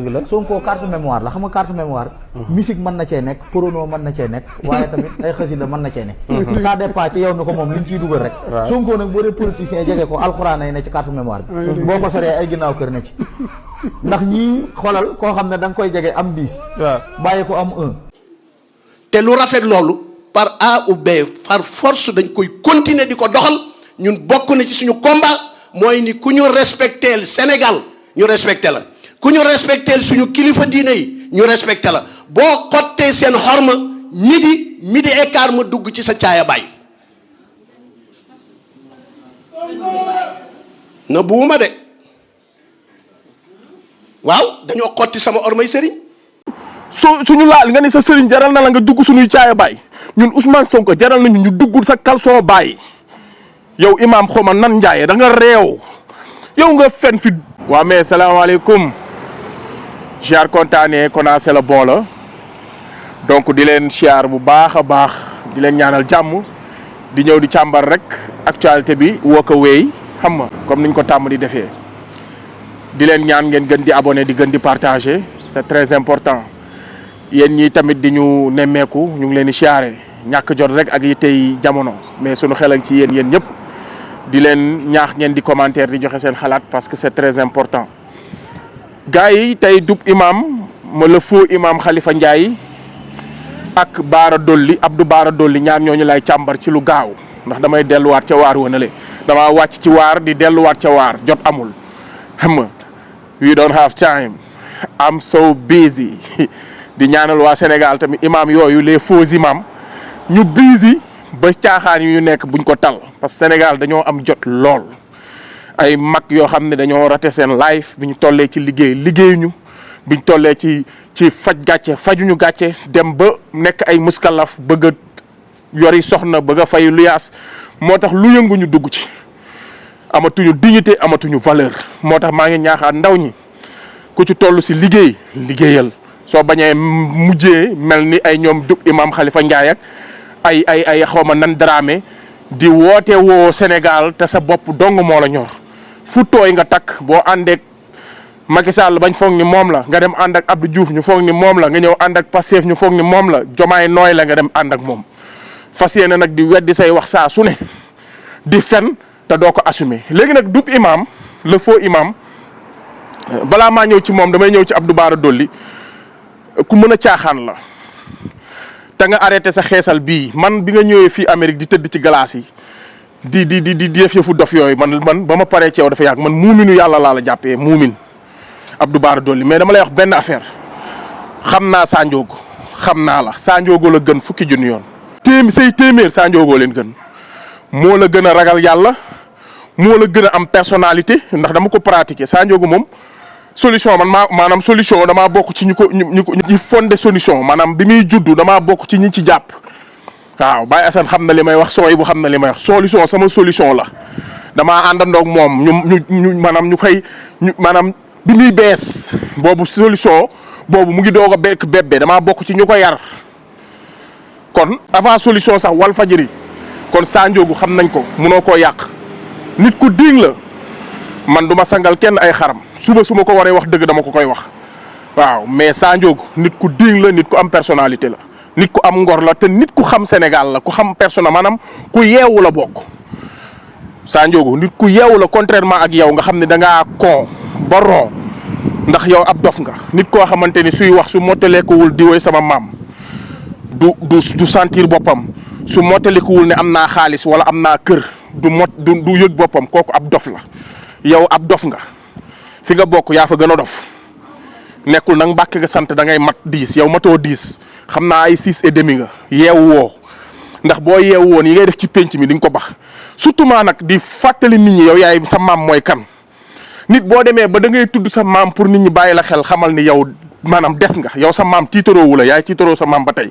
dëgg la Sonko carte mémoire la xam nga carte mémoire musique mën na cee nekk porno mën na cee nekk waaye tamit ay xasida mën na cee nekk ça dépend ci yow mi ko moom li ñu ciy dugal rek Sonko nag boo dee politicien jege ko alxuraan ay ne ci carte mémoire bi boo ko soree ay ginnaaw kër ne ci ndax ñii xoolal koo xam ne da nga koy jege am 10 bàyyi ko am 1 te lu rafet loolu par A ou B par force dañ koy continuer di ko doxal ñun bokk na ci suñu combat mooy ni ku ñu respecteel Sénégal ñu respecté la ku ñu respecteel suñu kilifa diine yi ñu respecté la boo xottee seen xorma midi et quart ma dugg ci sa caaya baay na buuma de waaw dañoo xotti sama ormay sëriñ suñu laal nga ni sa sëriñ jaral na la nga dugg suñuy caaya baay ñun Ousmane Sonko jaral nañu ñu dugg sa caleçon baay yow imam xoma nan njaaye da nga réew yow nga fen fi waa mais salaamaaleykum siyaar kontaane commencé la bon la donc di leen siyaar bu baax a baax di leen ñaanal jàmm di ñëw di càmbar rek actualité bi woo ko wéy xam nga comme niñ ko tàmm di defee di leen ñaan ngeen gën di abonné di gën di partager c'est très important yéen ñi tamit di ñu nemmeeku ñu ngi leen di siyaare ñàkk jot rek ak yi tey jamono mais sunu xel ak ci yéen ñëpp di leen ñaax ngeen di commentaire di joxe seen xalaat parce que c'est très important gars yi tey dub imam ma le faux imam Khalifa Ndiaye ak Bara Dolly Abdou Bara Dolly ñaar ñooñu lay càmbar ci lu gaaw ndax damay delluwaat ca waar wanale damaa wàcc ci waar di delluwaat ca waar jot amul xam nga we don't have time I'm so busy di ñaanal waa Sénégal tamit imam yooyu les faux imam ñu busy ba caaxaan yu nekk buñ ko tal parce que Sénégal dañoo am jot lool ay mag yoo xam ne dañoo raté seen life bi ñu tollee ci liggéeyuñu bi ñu tollee ci faj gàcce fajuñu gàcce dem ba nekk ay muskalaf bëgg a yori soxna bëgg a fay luyaas moo tax lu yëngu ñu dugg ci amatuñu dignité amatuñu valeur moo tax maa ngi ñaaxaat ndaw ñi ku ci toll si liggéeyal soo bañee mujjee mel ni ay ñoom dub imam Khalifa Ndiaye ak ay xawma nan Dramé di woote woo Sénégal te sa bopp dong moo la ñor fu tooy nga takk boo àndeek Macky Sall bañ foog ni moom la nga dem ànd ak Abdou Diouf ñu foog ni moom la nga ñëw ànd ak Pastef ñu foog ni moom la Jomaay nooy la nga dem ànd ak moom fas yéene nag di weddi say wax saa su ne di fen te doo ko assumer léegi nag dub imam le faux imam balaa maa ñëw ci moom damay ñëw ci Abdou Bara Dolly ku mën a caaxaan la te nga arrêté sa xeesal bii man bi nga ñëwee fii Amérique di tëdd ci glace yi di def yëfu dof yooyu man ba ma paree ci yow dafa yàgg man muuminu yàlla laa la jàppee muumin Abdou Bara Dolly mais dama lay wax benn affaire xam naa Sa Ndiogou xam naa la Sa Ndiogou la gën fukki junni yoon téeméer Sa Ndiogou leen gën moo la gën a ragal yàlla moo la gën a am personnalité ndax dama ko pratiquer Sa Ndiogou moom solution maanaam solution damaa bokk ci ñu fondé solution maanaam bi muy juddu damaa bokk ci ñi ci jàpp waaw Baye Assane xam na li may wax sooy bu xam na li may wax solution sama solution la damaa àndandoog moom ñu maanaam bi muy bees boobu solution boobu mu ngi doog a bekk bébé damaa bokk ci ñu ko yar kon avant solution sax Walfadjri kon Sa Ndiogou xam nañ ko munoo koo yàq nit ku diing la man du ma sangal kenn ay xaram suba su ma ko waree wax dëgg dama ko koy wax waaw mais Sa Ndiogou nit ku diing la nit ku am personnalité la nit ku am ngor la te nit ku xam Sénégal la ku xam personnalité maanaam ku yeewu la bokk Sa Ndiogou nit ku yeewu la contrairement ak yow nga xam ne da ngaa con ba ron ndax yow ab dof nga nit koo xamante ni suy wax su mottalekuwul di woy sama maam du sentir boppam su mottalekuwul ne am naa xaalis wala am naa kër du yëg boppam kooku ab dof la yow ab dof nga fi nga bokk yaa fa gën a dof nekkul nag Mbàkke nga sant da ngay mat 10 yow matoo 10 xam naa ay 6 et demi nga yeewu woo ndax boo yeewu woon yi ngay def ci penc mi di nga ko bax surtout maa nag di fàttali nit ñi yow yaay sa maam mooy kan nit boo demee ba da ngay tudd sa maam pour nit ñi bàyyi la xel xamal ni yow maanaam des nga yow sa maam tiitaroowu la yaay tiitaroo sa maam ba tey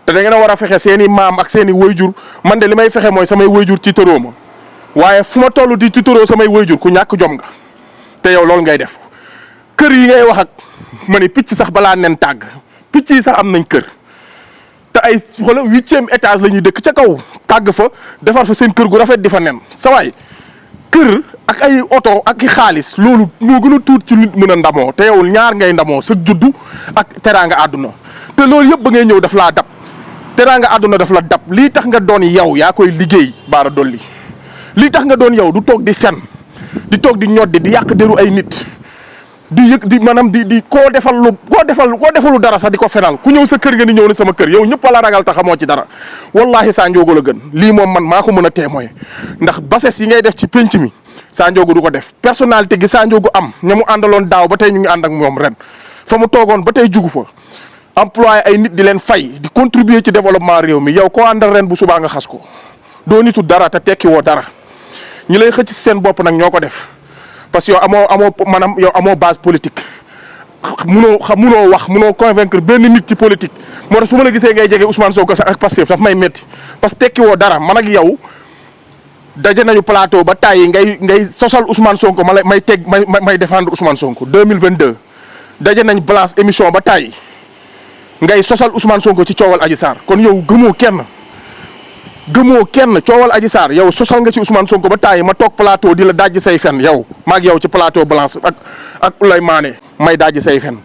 te da ngeen a war a fexe seen i maam ak seen i wayjur man de li may fexe mooy samay wayjur tiitaroo ma waaye fu ma toll di tiitaroo samay wayjur ku ñàkk jom nga te yow loolu ngay def kër yi ngay wax ak ma ni picc sax balaa nen tàgg picc yi sax am nañ kër te ay xoolal 8e étage la ñuy dëkk ca kaw tàgg fa defar fa seen kër gu rafet di fa nen sa waay kër ak ay oto ak i xaalis loolu moo gën a tuut ci nit mën a ndamoo te yow ñaar ngay ndamoo sa juddu ak teraanga àdduna te loolu yëpp ba ngay ñëw daf laa dab teraanga àdduna daf la dab lii tax nga doon yow yaa koy liggéey Bara Dolly lii tax nga doon yow du toog di fen di toog di ñoddi di yàq deru ay nit di yëg di maanaam di koo defalu dara sax di ko fenal ku ñëw sa kër nga ni ñëw na sama kër yow ñëpp la ragal te xamoo ci dara wallahi Sa Ndiogou la gën lii moom man maa ko mën a témoin ndax bases yi ngay def ci penc mi Sa Ndiogou du ko def personnalité gi Sa Ndiogou am ña mu àndaloon daaw ba tey ñu ngi ànd ak moom ren fa mu toogoon ba tey jugu fa employé ay nit di leen fay di contribuer ci développement réew mi yow koo àndal ren bu subaa nga xas ko doo nitu dara te tekki woo dara ñi lay xëcc seen bopp nag ñoo ko def parce que yow amoo base politique munoo wax munoo convaincre benn nit ci politique moo tax su ma la gisee ngay jege Ousmane Sonko sax ak Pastef daf may metti parce que tekki woo dara man ak yow daje nañu plateau ba tàyyi ngay sosal Ousmane Sonko may défendre Ousmane Sonko 2022 daje nañ balance émission ba tàyyi ngay sosal Ousmane Sonko ci coowal Adji Sarr kon yow gëmoo kenn coowal Adji Sarr yow sosal nga ci Ousmane Sonko ba tàyyi ma toog plateau di la dajji say fen yow maag yow ci plateau balance ak Ulay Mané may dajji say fen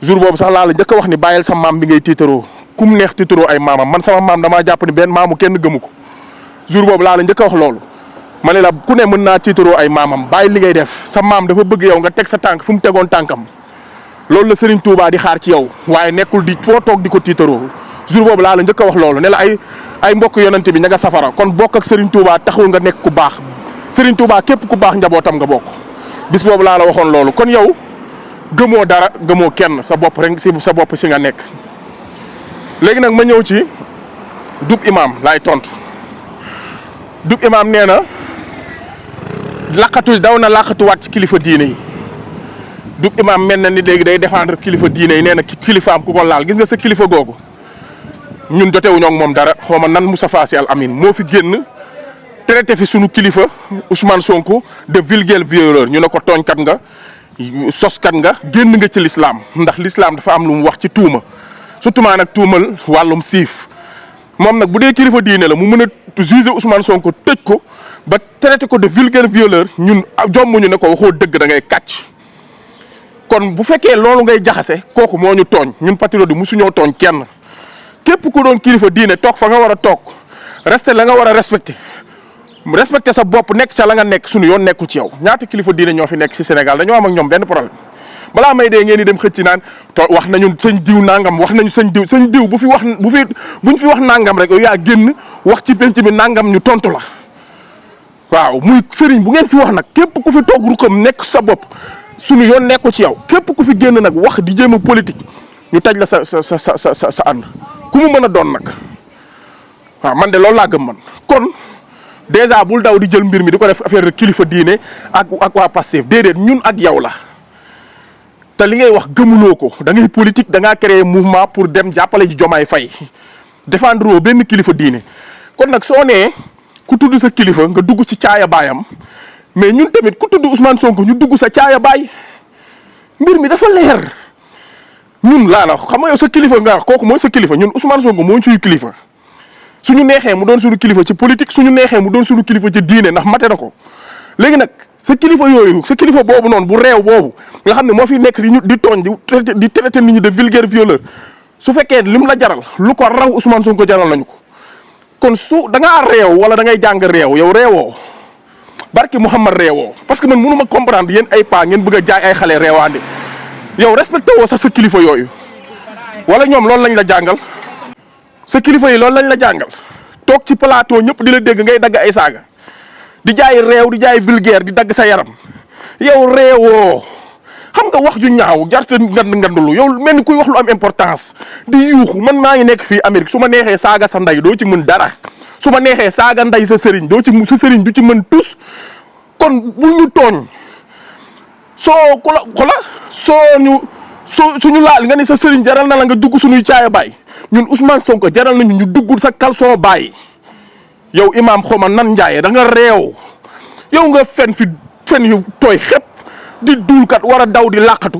jour boobu sax laa la njëkk a wax ni bàyyil sa maam bi ngay tiitaroo kum neex tiitaroo ay maamam man sama maam damaa jàpp ni benn maamu kenn gëmu ko jour boobu laa la njëkk a wax loolu ma ne la ku ne mën naa tiitaroo ay maamam bàyyi li ngay def sa maam dafa bëgg yow nga teg sa tànk fu mu tegoon tànkam loolu la Serigne Touba di xaar ci yow waaye nekkul di foo toog di ko tiitaroo jour boobu laa la njëkk a wax loolu ne la ay mbokk yonante bi ña nga safara kon bokk ak Serigne Touba taxul nga nekk ku baax Serigne Touba képp ku baax njabootam nga bokk bis boobu laa la waxoon loolu kon yow gëmoo dara gëmoo kenn sa bopp rek sa bopp si nga nekk. léegi nag ma ñëw ci dub imam laay tontu dub imam nee na daw na laqatuwaat ci kilifa diine yi dub imam mel na ni léegi day défendre kilifa diine yi nee na kilifaam ku ko laal gis nga sa kilifa googu ñun jotewuñoo ak moom dara xaw ma nan Moustapha Sy Al Amine moo fi génn traité fi sunu kilifa Ousmane Sonko de vulgaire violeur ñu ne ko tooñkat nga soskat nga génn nga ci l'islam ndax l'islam dafa am lu mu wax ci tuuma surtout maa nag tuumal wàllum siif moom nag bu dee kilifa diine la mu mën a juger Ousmane Sonko tëj ko ba traité ko de vulgaire violeur ñun jommuñu ne ko waxoo dëgg da ngay kàcc kon bu fekkee loolu ngay jaxase kooku moo ñu tooñ ñun patriote yi musuñoo tooñ kenn képp ku doon kilifa diine toog fa nga war a toog respecté la nga war a respecté sa bopp nekk ca la nga nekk suñu yoon nekkul ci yow ñaata kilifa diine ñoo fi nekk ci Sénégal dañoo am ak ñoom benn problème balaa may dee ngeen di dem xëcc naan wax nañu sëñ diw nangam wax nañu sëñ diw buñ fi wax nangam rek yow yaa génn wax ci penc mi nangam ñu tontu la waaw muy sëriñ bu ngeen fi wax nag képp ku fi toog rukam nekk sa bopp suñu yoon nekku ci yow képp ku fi génn nag wax di jéem a politique ñu taj la sa ànd ku mu mën a doon nag waaw man de loolu laa gëm man kon déjà bul daw di jël mbir mi di ko def affaire kilifa diine ak waa Pastef déedéet ñun ak yow la te li ngay wax gëmuloo ko da ngay politique da ngaa créer mouvement pour dem jàppale ji Diomaye Faye défendre woo benn kilifa diine kon nag soo nee ku tudd sa kilifa nga dugg ci caaya baayam mais ñun tamit ku tudd Ousmane Sonko ñu dugg sa caaya baay mbir mi dafa leer ñun laa la xam nga yow sa kilifa nga wax kooku mooy sa kilifa ñun Ousmane Sonko moo suñu kilifa suñu neexee mu doon suñu kilifa ci politique suñu neexee mu doon suñu kilifa ci diine ndax mate na ko léegi nag sa kilifa yooyu sa kilifa boobu noonu bu réew boobu nga xam ne moo fi nekk di tooñ di traité nit ñi de vulgaire violeur su fekkee lim la jaral lu ko raw Ousmane Sonko jaral nañu ko kon su da ngaa réew wala da ngay jàng réew yow réewoo barki Mouhamad réewoo parce que man mënu ma comprendre yéen ay paa ngeen bëgg a jaay ay xale réewaande yow respecté woo sax sa kilifa yooyu wala ñoom loolu lañ la jàngal sa kilifa yi loolu lañ la jàngal toog ci plateau ñëpp di la dégg ngay dagg ay saaga di jaay réew di jaay vulgaire di dagg sa yaram yow réewoo xam nga wax ju ñaaw jar sa ngandulu yow mel ni kuy wax lu am importance di yuuxu man maa ngi nekk fii Amérique su ma neexee saaga sa ndey doo ci mën dara su ma neexee saaga ndey sa sëriñ sa sëriñ du ci mën tus kon bu ñu tooñ soo ku la suñu laal nga ni sa sëriñ jaral na la nga dugg suñuy caaya baay ñun Ousmane Sonko jaral nañu ñu dugg sa caleçon baay yow imam xoma nan njaaye da nga réew yow nga fen yu tooy xëpp di duulkat war a daw di làqatu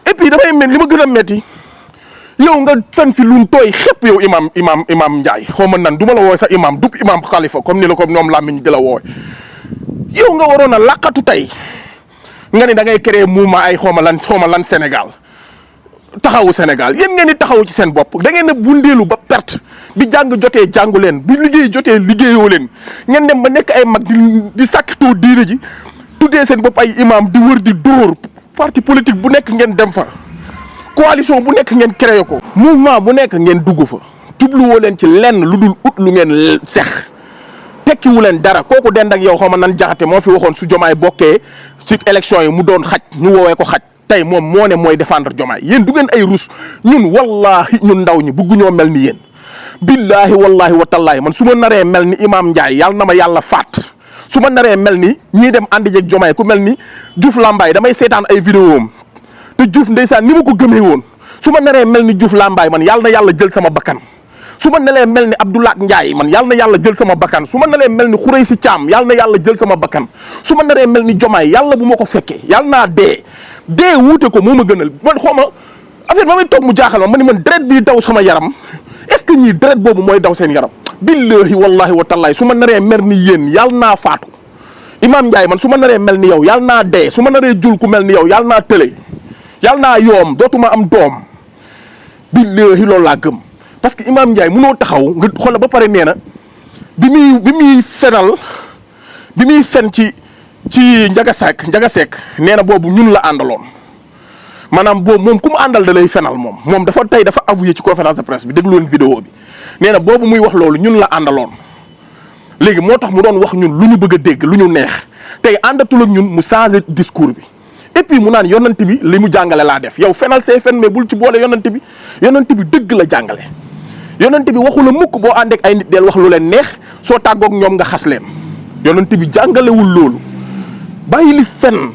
et puis dafay mel li ma gën a metti yow nga fen fi luñ tooy xëpp yow imam Ndiaye xaw ma nan du ma la wooy sax imam dub imam Khalifa comme ni la ko ñoom làmmiñ di la wooy yow nga waroon a laqatu tey nga ni da ngay créer mouvement ay xawma lan Sénégal taxawu Sénégal yéen ngeen di taxawu ci seen bopp da ngeen a bundeelu ba perte bi jàng jotee jàngu leen bi liggéey jotee liggéeyoo leen ngeen dem ba nekk ay mag di sàkkatoo diine ji tuddee seen bopp ay imam di wër di dóor parti politique bu nekk ngeen dem fa coalition bu nekk ngeen créé ko mouvement bu nekk ngeen dugg fa jubluwoo leen ci lenn lu dul ut lu ngeen sex tekkiwu leen dara kooku dend ak yow xaw ma nan jaxate moo fi waxoon su Jomaay bokkee ci élection yi mu doon xaj ñu woowee ko xaj tey moom moo ne mooy défendre Jomaay yéen du ngeen ay rus ñun wallahi ñun ndaw ñi bëgguñoo mel ni yéen billahi wallahi wa tallaahi man su ma naree mel ni Imam Ndiaye yàlla na ma yàlla faat su ma naree mel ni ñii dem ànd jeeg Jomaay ku mel ni Diouf Lambaye damay seetaan ay vidéo am te Diouf ndeysaan ni ma ko gëmee woon su ma naree mel ni Diouf Lambaye man yàlla na yàlla jël sama bakkan su ma nelee mel ni Abdoulaye Ndiaye man yàlla na yàlla jël sama bakkan su ma nelee mel ni Khoureysi Thiam yàlla na yàlla jël sama bakkan su ma naree mel ni Jomaay yàlla bu ma ko fekkee yàlla naa dee wuute ko moo ma gënal man xaw ma affaire ba may toog mu jaaxal ma ni man deret bii daw sama yaram est-ce que ñii deret boobu mooy daw seen yaram billahi wallahi wa tallahi su ma naree mel ni yéen yàlla naa faatu Imam Ndiaye man su ma naree mel ni yow yàlla naa dee su ma naree jul ku mel ni yow yàlla naa tële yàlla naa yoom dootuma am doom billahi loolu laa gëm parce que Imam Ndiaye mënoo taxaw nga xoolal ba pare nee na bi muy fen ci Ndiaga Seck nee na boobu ñun la àndaloon maanaam boobu moom ku mu àndal da lay fenal moom dafa avoué ci conférence de presse bi déglu leen vidéo bi nee na boobu muy wax loolu ñun la àndaloon léegi moo tax mu doon wax ñun lu ñu bëgg a dégg lu ñu neex tey àndatul ak ñun mu changé discours bi et puis mu naan yonent bi li mu jàngale laa def yow fenal say fen mais bul ci boole yonent bi dëgg la jàngale yonent bi waxu la mukk boo ànd ak ay nit del wax lu leen neex soo tàggoog ñoom nga xas leen yonent bi jàngalewul loolu bàyyi li fen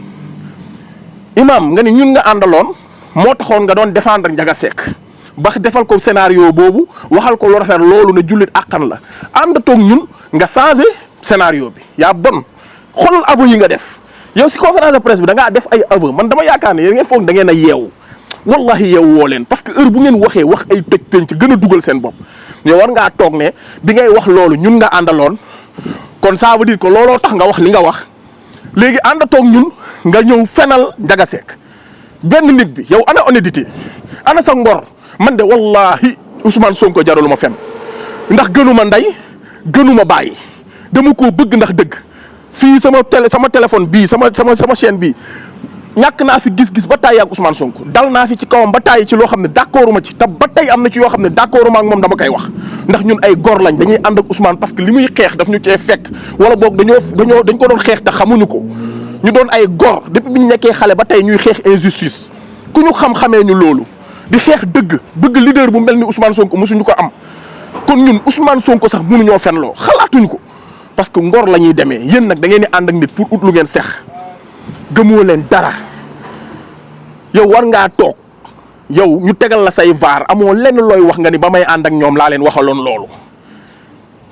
imam nga ni ñun nga àndaloon moo taxoon nga doon défendre Ndiaga Seck ba defal ko scénario boobu waxal ko lu rafet loolu ne jullit àqan la àndatoog ñun nga changé scénario bi yaa bon xoolal aveu yi nga def yow si conférence de presse bi da ngaa def ay aveu man dama yaakaar ne yéen ngeen foog da ngeen a yeewu wallahi yeewu woo leen parce que heure bu ngeen waxee wax ay tëj penc gën a dugal seen bopp yow war ngaa toog ne bi ngay wax loolu ñun nga àndaloon kon ça veut dire que looloo tax nga wax li nga wax léegi àndatoog ñun nga ñëw fenal Ndiaga Seck benn nit bi yow ana honnêteté ana sa ngor man de wallahi Ousmane Sonko jarul ma fen ndax gënuma ndey gënuma bàyyi dama koo bëgg ndax dëgg fii sama téléphone bii sama chaîne bii ñàkk naa fi gis-gis ba tàyyi ak Ousmane Sonko dal naa fi ci kawam ba tàyyi ci loo xam ne d'accorduma ci te ba tey am na ci yoo xam ne d'accorduma ak moom dama koy wax ndax ñun ay gor lañ dañuy ànd ak Ousmane parce que li muy xeex daf ñu cee fekk wala boog dañ ko doon xeex te xamuñu ko ñu doon ay gor depuis bi ñu nekkee xale ba tey ñuy xeex injustice ku ñu xam-xamee ñu loolu di xeex dëgg bëgg leader bu mel ni Ousmane Sonko mosuñu ko am kon ñun Ousmane Sonko sax mënuñoo fenloo xalaatuñu ko parce que ngor la ñuy demee yéen nag da ngeen di ànd ak nit pour ut lu ngeen sex gëmoo leen dara yow war ngaa toog yow ñu tegal la say vaar amoo lenn looy wax nga ni ba may ànd ak ñoom laa leen waxaloon loolu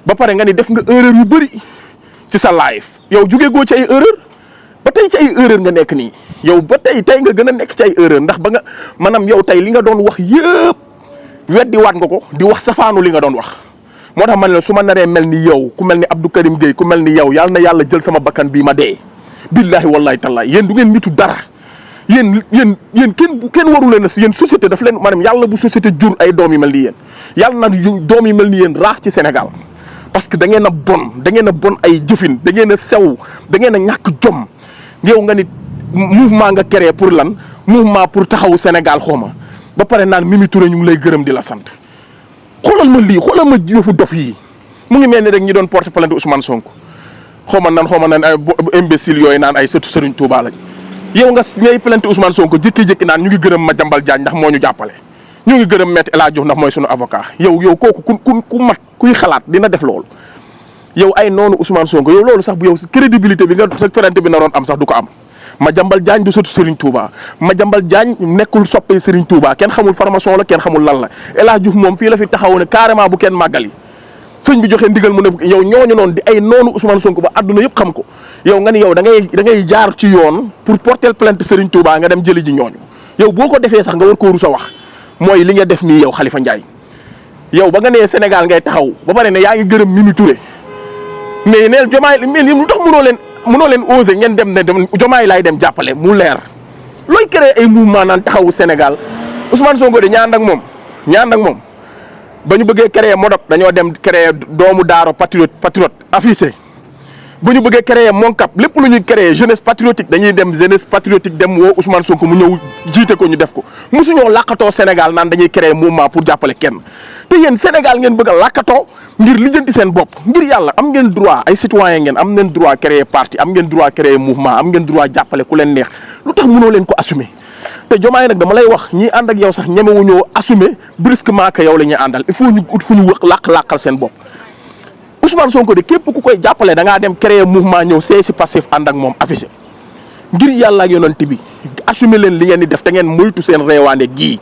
ba pare nga ni def nga erreur yu bëri ci sa live yow jugee goo ci ay erreur ba tey ci ay erreur nga nekk nii yow ba tey nga gën a nekk ci ay erreur ndax ba nga maanaam yow tey li nga doon wax yëpp weddi waat nga ko di wax safaanu li nga doon wax moo tax man la su ma naree mel ni yow ku mel ni Abdou Karim Gueye ku mel ni yow yàlla na yàlla jël sama bakkan bii ma dee billahi wallahi tallahi yéen du ngeen nitu dara yéen kenn waru leen a si yéen société daf leen maanaam yàlla bu société jur ay doom yi mel ni yéen yàlla na doom yi mel ni yéen raax ci Sénégal parce que da ngeen a bon ay jëfin da ngeen a sew da ngeen a ñàkk jom yow nga nit mouvement nga créé pour lan mouvement pour taxawu Sénégal xooma ba pare naan Mimi Touré ñu ngi lay gërëm di la sant xoolal ma yëfu dof yi mu ngi mel ni rek ñi doon porter plainte Ousmane Sonko xaw ma nan ay imbécile yooyu naan ay sëtu Serigne Touba lañ yow nga ngay plainte Ousmane Sonko jékki-jékki naan ñu ngi gërëm Madiambal Diagne ndax moo ñu jàppale ñu ngi gërëm Maître El Hadji Diouf ndax mooy sunu avocat yow kooku ku mat kuy xalaat dina def loolu yow ay noonu Ousmane Sonko yow loolu sax bu yow crédibilité bi nga sa plainte bi naroon am sax du ko am Madiambal Diagne du sëtu Serigne Touba Madiambal Diagne nekkul soppe Serigne Touba kenn xamul formation la kenn xamul lan la El Hadji Diouf moom fii la fi taxaw ne carrément bu kenn màggali sëñ bi joxe ndigal mu ne yow ñooñu noonu di ay noonu Ousmane Sonko ba àdduna yëpp xam ko yow nga ni yow da ngay jaar ci yoon pour porter plainte Serigne Touba nga dem jëli ji ñooñu yow boo ko defee sax nga war koo rus a wax mooy li nga def nii yow Khalifa Ndiaye yow ba nga nee Sénégal ngay taxaw ba pare ne yaa ngi gërëm Mimi Touré mais neel Diomaye mais lu tax mënoo leen mënoo leen oser ngeen dem ne dem Diomaye laay dem jàppale mu leer looy créer ay mouvement naan taxawu Sénégal Ousmane Sonko de ñaan ak moom ba ñu bëggee créer Modop dañoo dem créer doomu daaro patriote affiché bu ñu bëggee créer Moncap lépp lu ñuy créer jeunesse patriotique dañuy dem jeunesse patriotique dem woo Ousmane Sonko mu ñëw jiite ko ñu def ko mosuñoo làkkatoo Sénégal naan dañuy créer mouvement pour jàppale kenn te yéen Sénégal ngeen bëgg a làkkatoo ngir lijjanti seen bopp ngir yàlla am ngeen droit ay citoyen ngeen am ngeen droit créer parti am ngeen droit créer mouvement am ngeen droit jàppale ku leen neex lu tax mënoo leen ko assumer te Diomaye nag dama lay wax ñi ànd ak yow sax ñemewuñoo assumer brusquement que yow la ñuy àndal il faut ñu ut fu ñu làqal seen bopp Ousmane Sonko de képp ku koy jàppale da ngaa dem créer mouvement ñëw si passif ànd ak moom affiché ngir yàlla ak yonent bi assumer leen li ngeen di def te ngeen moytu seen réewaande gi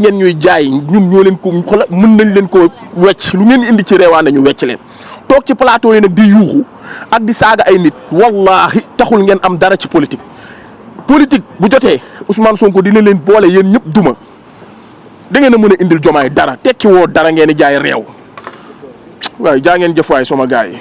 ngeen ñuy jaay ñun ñoo leen ko xoolal mën nañ leen ko wecc lu ngeen indi ci réewaande ñu wecc leen toog ci plateau yi nag di yuuxu ak di saaga ay nit wallahi taxul ngeen am dara ci politique bu jotee Ousmane Sonko dina leen boole yéen ñëpp duma da ngeen a mën a indil Diomaye dara tekki woo dara ngeen di jaay réew waaye jaa ngeen jëf waay sama gars yi